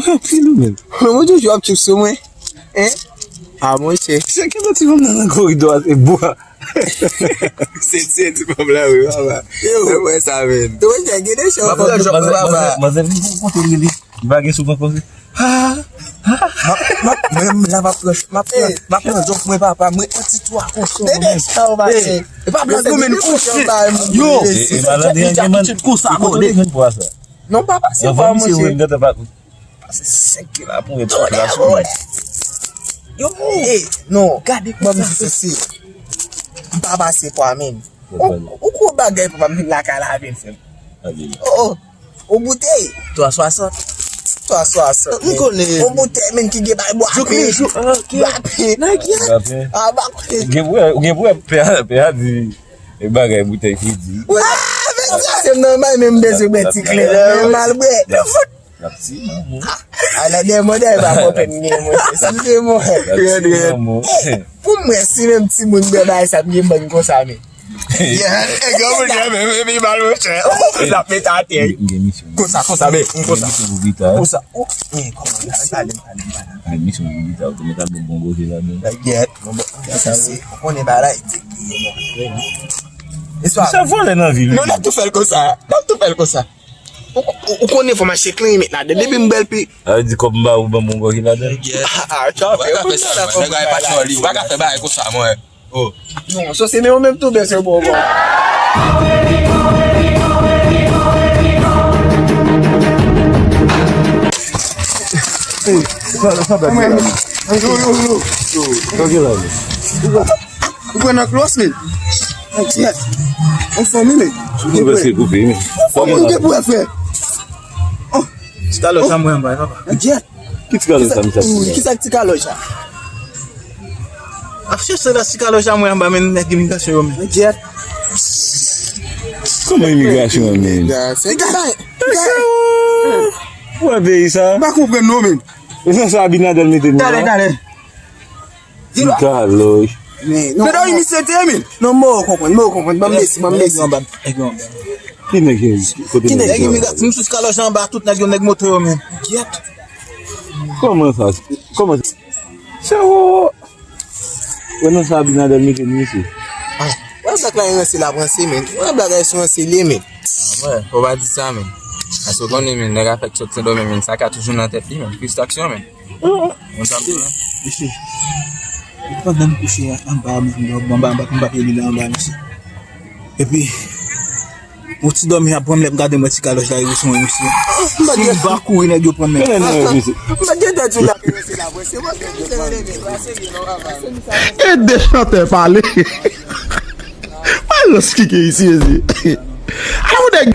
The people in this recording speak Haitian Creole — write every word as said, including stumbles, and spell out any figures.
Anpil ou menm. Mwen toujou ap tchip sou mwen. Hein? Ah, monchè. Se ki ti fanm nan nan koridò a, se bwa. Se ti, ti fanm la, wi, papa. Yo. Mwen sa, men. Yo, monchè, gen de chan. Manzè, manzè, manzè, manzè vin pou kote li, li. Li pa gen souf ankò, se. Ah, ah, ah. Mwen, la, m ap pran, m ap pran, m ap pran jòf mwen, papa. Mwen anti twa konsa, mwen. Dede, sa w pase. E pa blag, non, men, oh, shit. Yo. E, e, malad, gen, gen, gen, konsa, kote li jwenn pwa sa? Non, pa pase pwa, monchè. Anvan misye wè m gentan pa pase senk kila pou ret la sou mwen. Yo, eh, non, gade ban m di sa, se, m pa pase pwa, men. Ou, ou gwo bagay, papa, m vin lakay la avè l, frè m. Oh, oh. Yon boutèy. Twa swasant. Twa swasant, men. M konnen. Yon boutèy, men, ki gen bay bwa pen. Bwa pen. Bwa pen. Ah, ba konnen. Ou gen pou wè, ou gen pou wè, pè a, pè a di, e bagay boutèy kredi. Ah, men sa, se m nan may, men m bezwen bwè ti kleren. Men mal bwè. L ap ti, non, bon. Ah, ala de mòdèl pa konprann gen, monchè. Si l te mwen. L ap ti, non, bon. Pou mwen, si menm timoun bwè bagay sa, m gen bann konsa, men. Yeah, e granmoun nan menm, epi mal, monchè. L ap met atè. Konsa, konsa, men, konsa. Konsa. Oh, men, kòman, pale, pale, pale. Gen misyon pou pita, ou te mèt al bon, bon goze ladan. Gèt, bon, bon, sa, se, ou konnen bagay, di, bon. Se vòlè nan vil, wi. Non, n ap tou fè l konsa. N ap tou fè l konsa. Ou, ou, ou konnen fò m achte klen met ladan. Depi m bèl pi. Sa vle di kòb m ba ou ban m yon gòje ladan. Ah, ah, chòfe. Ou pa ka fè sa, mwen. Nèg la pa tchòli. Ou pa ka fè bagay konsa, mwen. Oh. Non, so se men ou menm tou, bèl se bon, bon. Hey, sa, sa bèl la. Yo, yo, yo. Yo, sa gen la, yo. Ou pran nan klos, men. Ankyèt. Anfòm, men. Ou prèske koupe, men. Anfòm, ou gen pou wè, frè. Oh. Ti kalòch la mwen anba, papa. Ankyèt. Ki ti kalòch la, misye ap fè? Kisa k ti kalòch la? Ap chèche la ti kalòch la mwen anba, men nèg imigrasyon yo, men. Ankyèt. Kòman imigrasyon an, men? Ou wè peyi sa? M pa konprann non, men. E sa, sa Abinader mete nou la? Talè, talè. Ti kalòch. Men, non. Se dòmi misye te ye, men. Non, mwen konprann, mwen konprann. Ban m desi, ban m desi. Ki nèg ki, kote nèg yo? Nèg imigrasyon, m sou kalòch anba, tout nèg yo, nèg moto yo, men. Gyèt. Kòman sa? Kòman sa? Chèwo! Wè nan sa Abinader mete misye. Ah, wè sa k la ranse la ranse, men. Wè bagay sou ranse li ye, men. Ah, wè, fò w pa di sa, men. Paske w konnen, men, nèg afè k sot Sendomeng, men, sa ka toujou nan tèt li, men. Fristrasyon, men. Bon, sa bon, hein? Mesye, pandan m kouche anba, m, m, m, m, m pa pye li la anba, mesye. Epi, yon ti dòmi ap pran m, lè m gade m wè ti kalòch la rive sou mwen, mesye. Si m pa kouri, nèg yo pran m. Ede chantè pale. Malòs ki gen isi, mesye. Ala yon nèg.